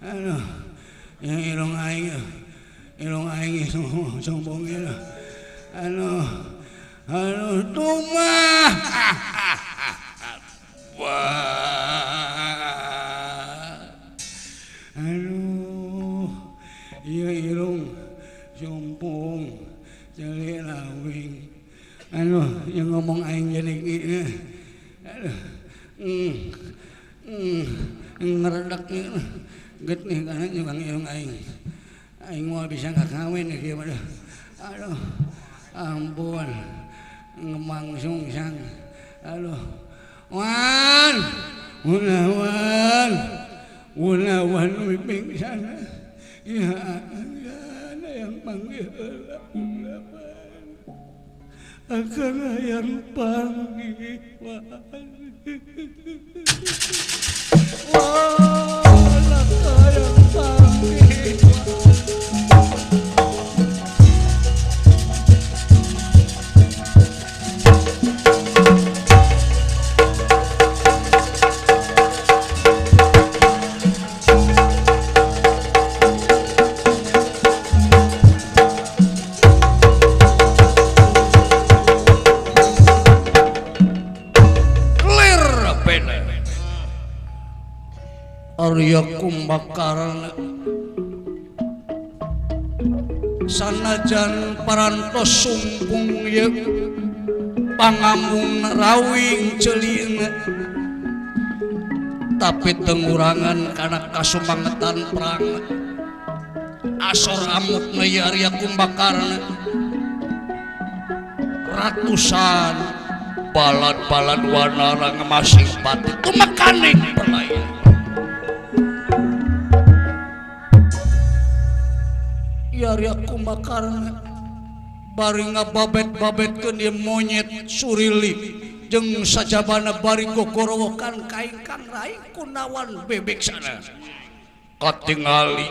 Aduh, yang irung aing sombong ieu. Aduh, aduh tumah. Aduh, ieu irung sombong ceuli lawing. Aduh, yang ngomong aing jadi ieu. Aduh. Ngeredak getih kana jeung irung aing. Aing moal bisa ngakawin kieu mah. Aduh, ampun. Ngemang sungsang. Aduh. Wan, unawan, unawan pingsan. Ya, ada yang panggil unawan. Akan yang panggil wan. Wan, akan yang panggil. Arya Kumbakarna sanajan parantos sumpung ye pangamung rawing ceulina tapi tengurangan kana kasumangetan perang asor amukna ye Arya Kumbakarna ratusan balad-balad wanara ngemasing pati tumekaning perlayan. Arya Kumbakarna bari ngababet-babetkeun ieu monyet surili jeung sajabana bari gogorowokan ka ingkang rai Kunawan Wibiksana. Katingali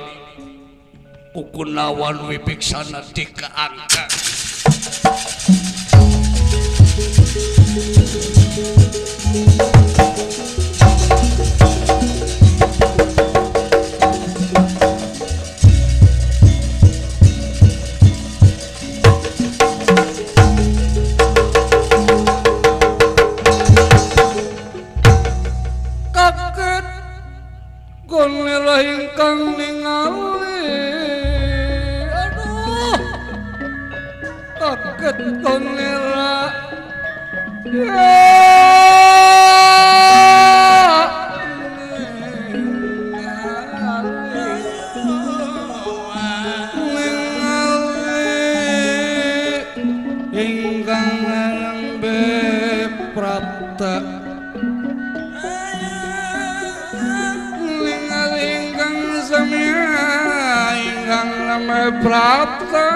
ku Kunawan Wibiksana dikaangkat. Ingkang ningali, aduh, kaget gonera, ya, ningali ingkang nembe prapta. Ingkang name prapta.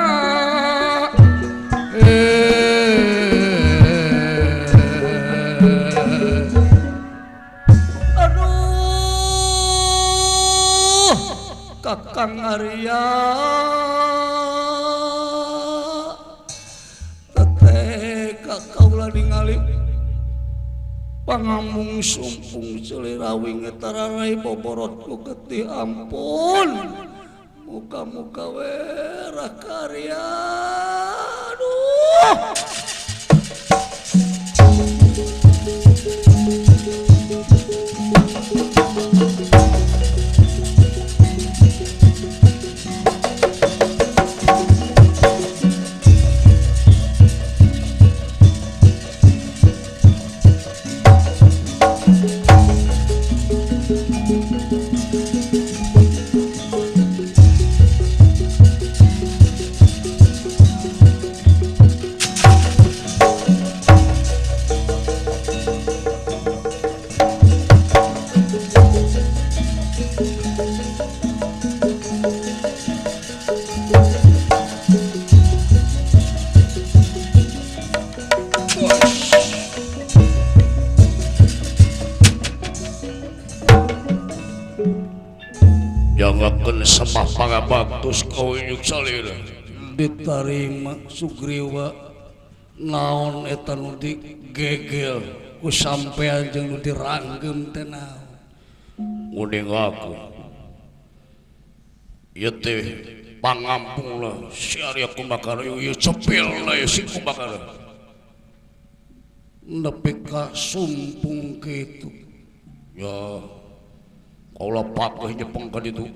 Aduh, Kakang Arya teteh kakaula ningali pangamung sumpung celirawing tararai boborot ku getih ampun muka-muka we Raka Arya. Aduh, Jangakeun semah pangabaktos ka inyuk salira. Ditarima Sugriwa naon eta nu digegel ku sampean jeung nu diranggem teh naon. Nguning aku. Ieu teh pangampunglah si Arya Kumbakarna ieu cepil lah si Kumbakarna. Nepi ka sumpung kitu. Ya kaula pakeuh nyepeng ka ditu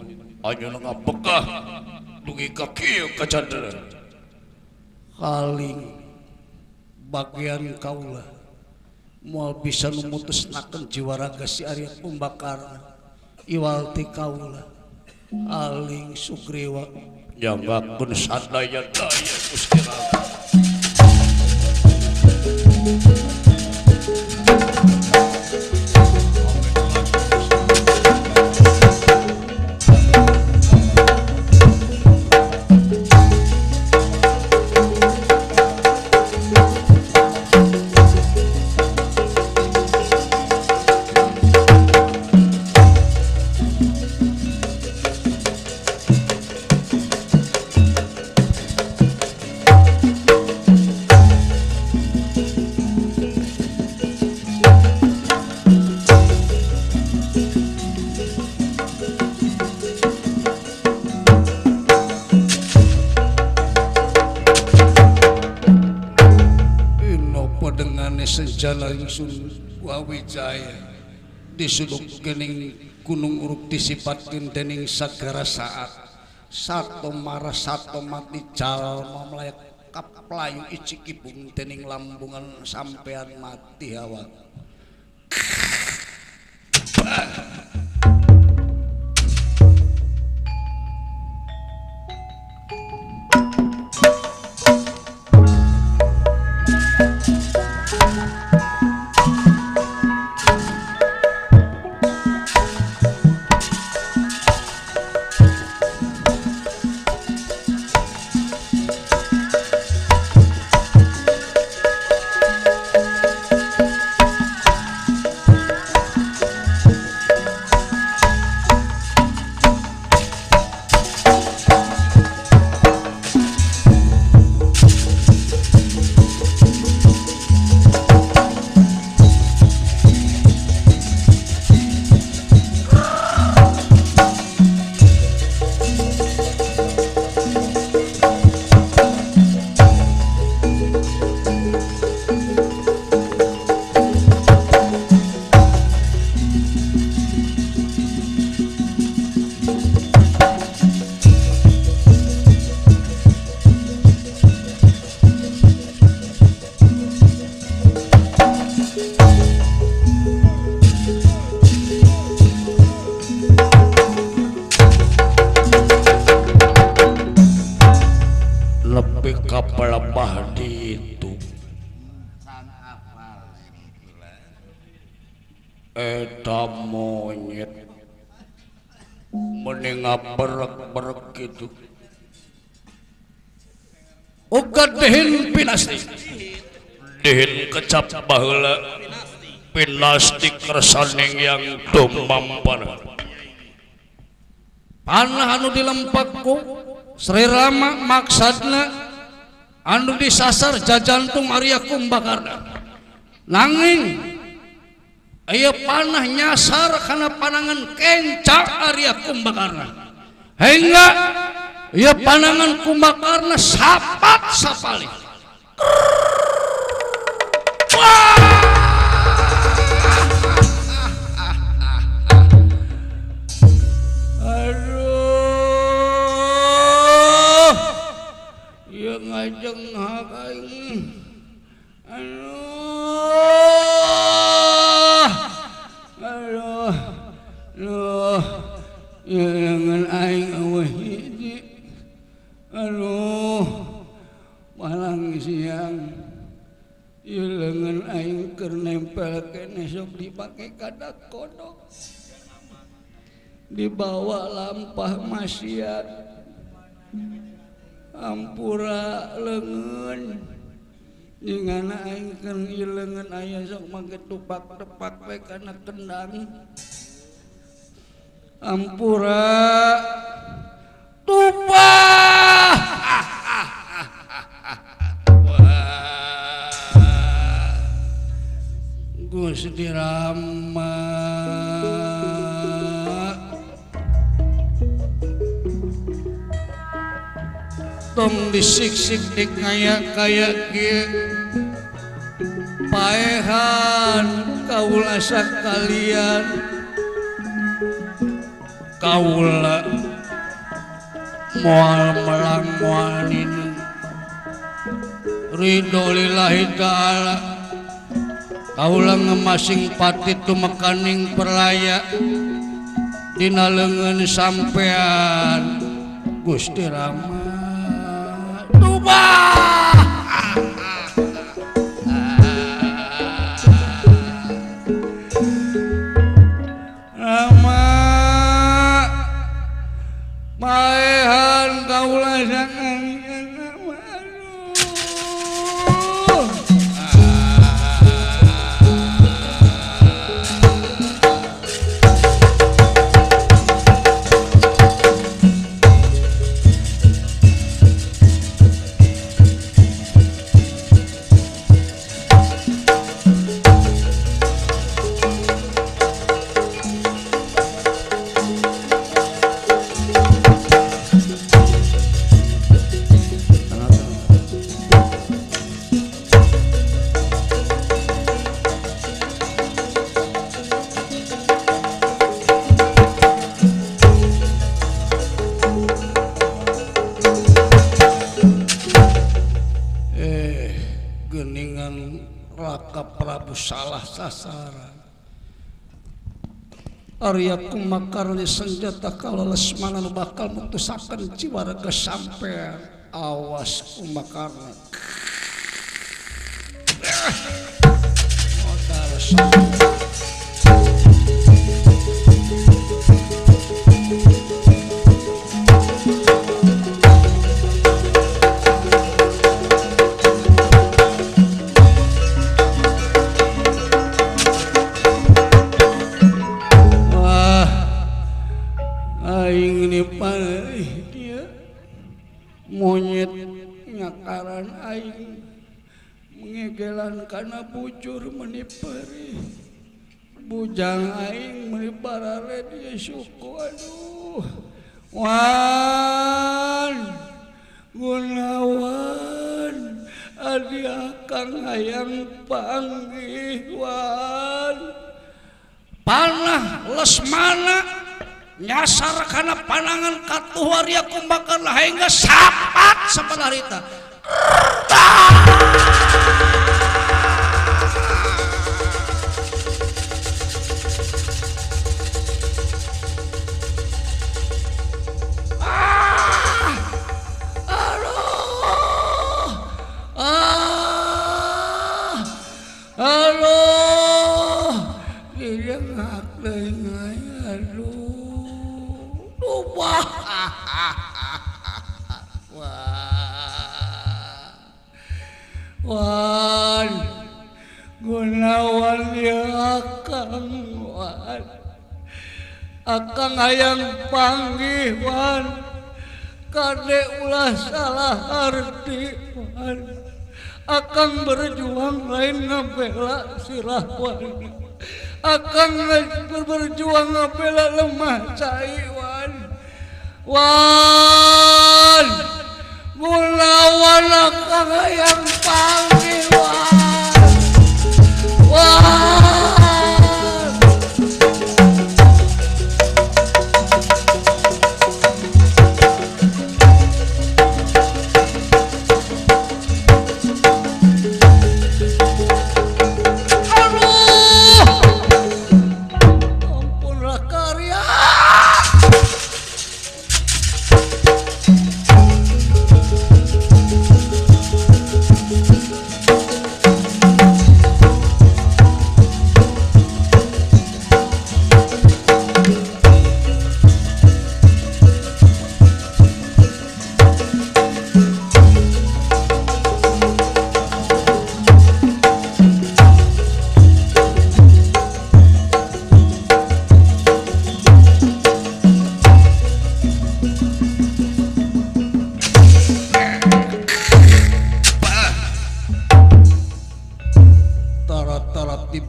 anjeunna ngabekah dugi ka kieu kacandra. Kaling bagian kaula moal bisa numutusnakeun jiwa raga si Arya Kumbakarna iwal ti kaula aling Sugriwa nyanggakeun sadaya-daya Gusti Rama. Senjana ingsun Wawijaya disuduk gening gunung uruk disipatkeun dening sagara saat sato marah sato mati jalma melayak kaplayu icikibung dening lambungan sampean mati hawa. Kapalabah di itu eta monyet mending berek-berek gitu uga dehin pinasti dehin kecap baheula pinasti kersaning yang dumampan panah anu dilempakku Sri Rama maksadna anu disasar jajantung Arya Kumbakarna nanging aya panah nyasar kana panangan kenca Arya Kumbakarna hingga ieu panangan Kumbakarna sapat sapali. Aduh, ngajeng hak aing. Aduh, aduh, aduh, lengan aing eueuh hiji. Aduh, malang siang. Ieu lengan aing keur nempel keneh sok dipake kadak kodok. Dibawa lampah maksiat. Ampura leungeun nyingana aing keur ieu leungeun aya sok make tupak-tepak we kana kendang. Ampura tupah. Gusti Rama. Tong disiksik dik ngaya kaya kieu paehan kaula sakalian kaula moal melang moal ninu ridho lillahi ta'ala kaula ngemasing pati tumekaning perlaya dina leungeun sampean Gusti Rama. Tubah Rama maehan kaula sakalian. Aduh. Salah sasaran Arya Kumakarni senjata kaula Lesmana nu bakal mutusakeun ciwaraga sampean. Awas Kumakarni. Modal monyet nyakaran aing mengegelan kana bujur meni perih bujang aing meni barare dia suku. Aduh Wan Gunawan adi akang hayang panggih Wan. Panah Lesmana nyasar kana panangan katuh Arya Kumbakarna hingga sapat sapanarita. Aduh, aduh, dia ngak aduh. Wah, Wan, Gunawan ya akang Wan, akang hayang panggih Wan, kade ulah salah arti Wan, akang berjuang lain ngabela sirah Wan, akang berjuang ngabela lemah cai Wan. Wan Gunawan akang hayang panggih Wan. Wan aduh ampun Rakarya.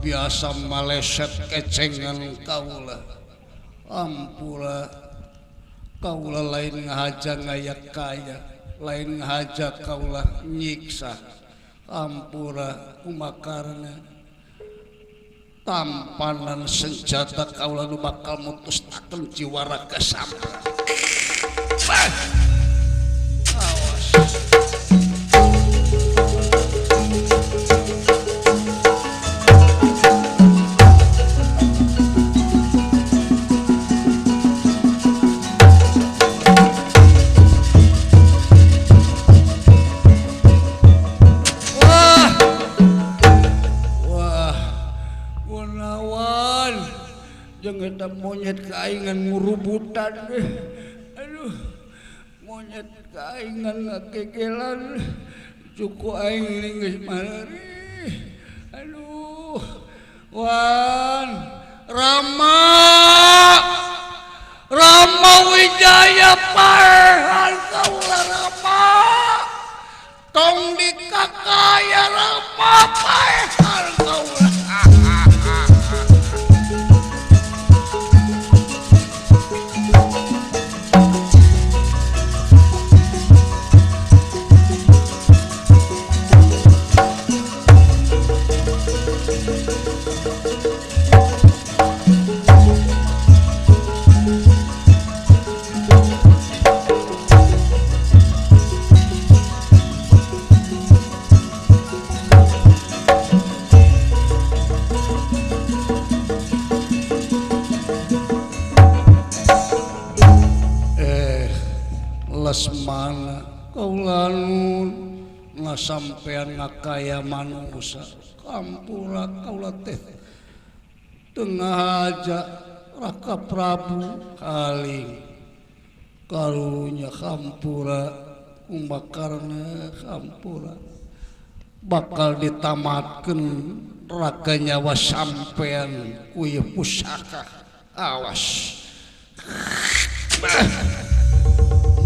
Biasa maleset kecengan kaula ampura Kaula lain ngahaja ngayak kaya, lain ngahaja kaula nyiksa. Ampura kumakarna tampanan senjata kaula nu bakal mutusakeun jiwa raga sampean. Awas. Monyet kaingan ngurubutan, aduh, monyet kaingan ngakekelan, cuku aing geus mareri, aduh, wan, Rama, Rama Wijaya paehan kaula Rama, tong dikakaya Rama paehan kaula. Lesmana kaula nun ngasampean ngakaya manusa kampura kaula teh tengah aja Raka Prabu haling karunya kampura kumbakarna kampura bakal ditamatkeun raga nyawa sampean ku ieu pusaka. Awas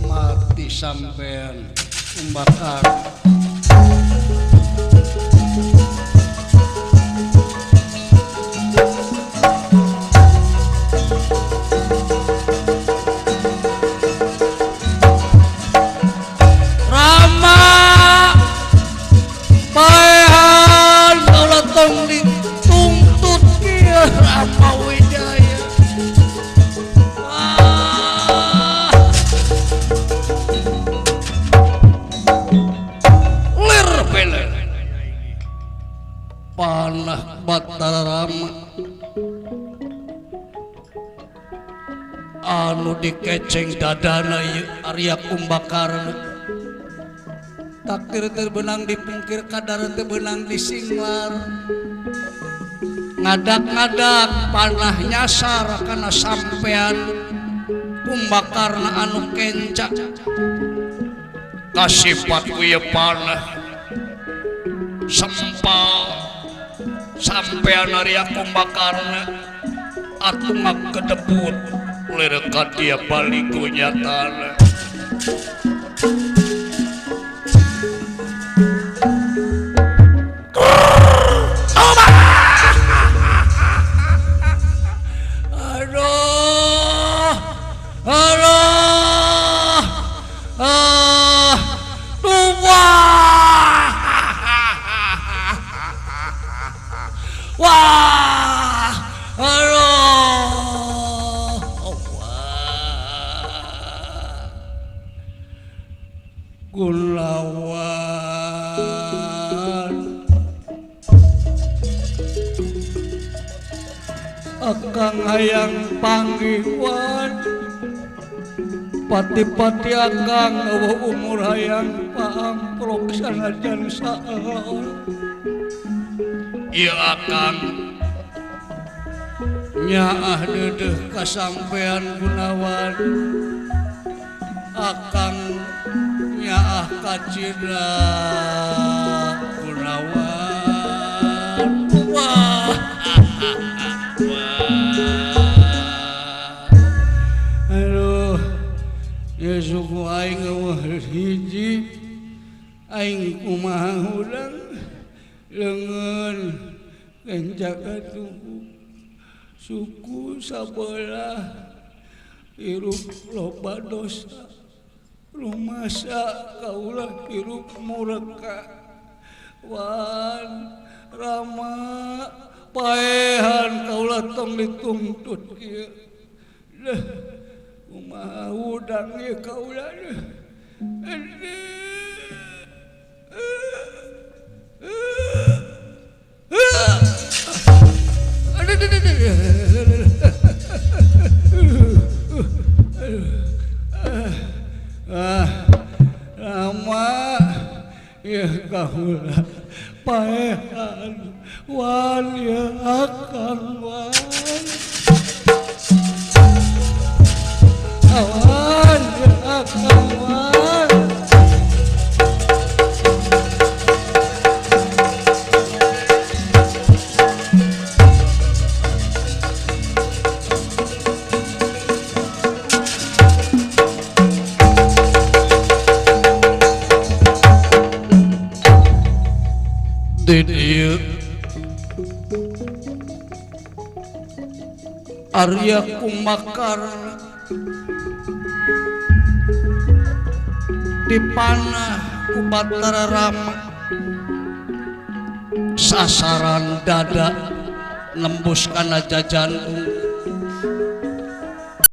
mati sampean kumbakar. Rama paehan kaula tong dituntut kieu Rama Wijaya. Panah Batara Rama anu dikeceng dadana ieu Arya Kumbakarna takdir teu beunang dipungkir kadar teu beunang disinglar ngadak-ngadak panah nyasar kana sampean Kumbakarna anu kenca kasipat ku ieu panah sempal sampean Arya Kumbakarna atuh ngakedebut lir ka dia balik ku nyatana. Aduh, aduh, ah, tuah. Wah, aduh, wah, Gulawan, akang hayang panggiwan, pati-pati akang eueuh umur hayang paamprok sanajan saeur. Ieu akang nyaah deudeuh kasampean Gunawan, akang nyaah kacida Gunawan. Wah, aduh, ieu suku aing eueuh hiji, aing kumaha hudang leungeun kenca ka tubuh suku sabelah Hirup loba dosa rumasa kaula hirup mureka wan Rama paehan kaula tong dituntut kieu deh kumaha hudang ieu kaula deh. Ah, Rama ya kaula paehan wan ya akan wan awan ya akan wan. Di Arya Kumakar dipanah ku Batara Rama sasaran dada nembus kana jajantung